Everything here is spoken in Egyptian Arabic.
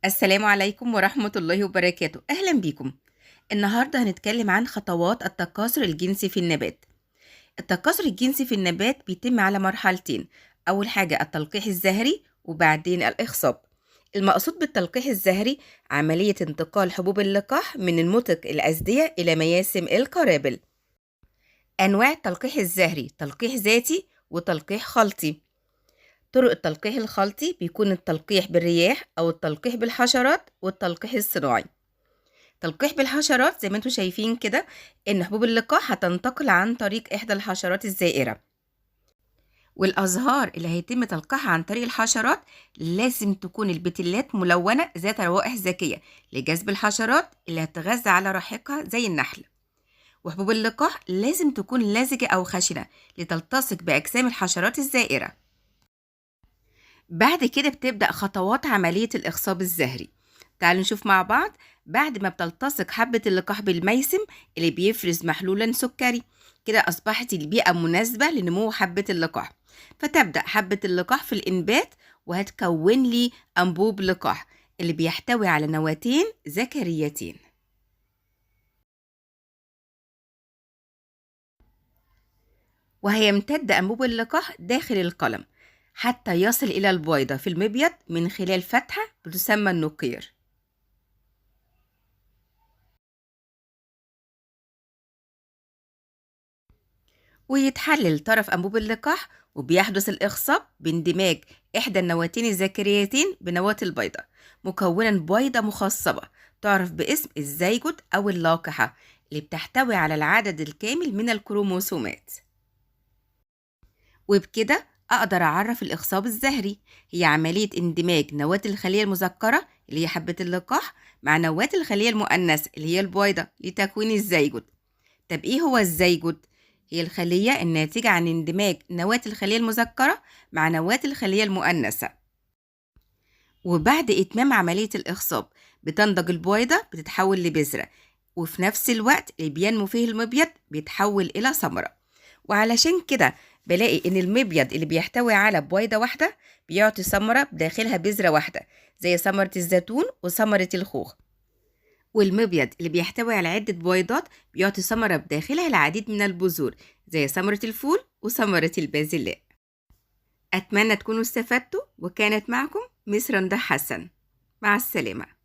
السلام عليكم ورحمة الله وبركاته. أهلا بيكم. النهاردة هنتكلم عن خطوات التكاثر الجنسي في النبات. التكاثر الجنسي في النبات بيتم على مرحلتين، أول حاجة التلقيح الزهري وبعدين الإخصاب. المقصود بالتلقيح الزهري عملية انتقال حبوب اللقاح من المتق الأزدية إلى مياسم القرابل. أنواع التلقيح الزهري: تلقيح ذاتي وتلقيح خلطي. طرق التلقيح الخلطي بيكون التلقيح بالرياح أو التلقيح بالحشرات والتلقيح الصناعي. تلقيح بالحشرات زي ما انتم شايفين كده إن حبوب اللقاح هتنتقل عن طريق إحدى الحشرات الزائرة، والأزهار اللي هيتم تلقيحها عن طريق الحشرات لازم تكون البتلات ملونة ذات روائح ذكية لجذب الحشرات اللي هتغذى على رحيقها زي النحل. وحبوب اللقاح لازم تكون لزجة أو خشنة لتلتصق بأجسام الحشرات الزائرة. بعد كده بتبدأ خطوات عملية الإخصاب الزهري. تعالوا نشوف مع بعض. بعد ما بتلتصق حبة اللقاح بالميسم اللي بيفرز محلولا سكري، كده أصبحت البيئة مناسبة لنمو حبة اللقاح، فتبدأ حبة اللقاح في الإنبات وهتكون لي أنبوب لقاح اللي بيحتوي على نواتين ذكريتين. وهيمتد أنبوب اللقاح داخل القلم حتى يصل إلى البويضة في المبيض من خلال فتحة بتسمى النقير. ويتحلل طرف أنبوب اللقاح وبيحدث الإخصاب باندماج إحدى النواتين الذكريتين بنواة البيضة، مكونا بويضة مخصبة تعرف باسم الزيجوت أو اللاقحة اللي بتحتوي على العدد الكامل من الكروموسومات. وبكده أقدر أعرف الإخصاب الزهري، هي عملية اندماج نواة الخلية المذكرة اللي هي حبة اللقاح مع نواة الخلية المؤنثة اللي هي البويضة لتكوين الزيجوت. طب إيه هو الزيجوت؟ هي الخلية الناتجة عن اندماج نواة الخلية المذكرة مع نواة الخلية المؤنثة. وبعد إتمام عملية الإخصاب بتنضج البويضة، بتتحول لبذرة، وفي نفس الوقت اللي بينمو فيه المبيض بيتحول إلى ثمرة. وعلشان كده بلاقي إن المبيض اللي بيحتوي على بويضة واحدة بيعطي ثمرة بداخلها بذرة واحدة زي ثمرة الزيتون وثمرة الخوخ، والمبيض اللي بيحتوي على عدة بويضات بيعطي ثمرة بداخلها العديد من البذور زي ثمرة الفول وثمرة البازلاء. أتمنى تكونوا استفدتوا، وكانت معكم مس رندا حسن. مع السلامة.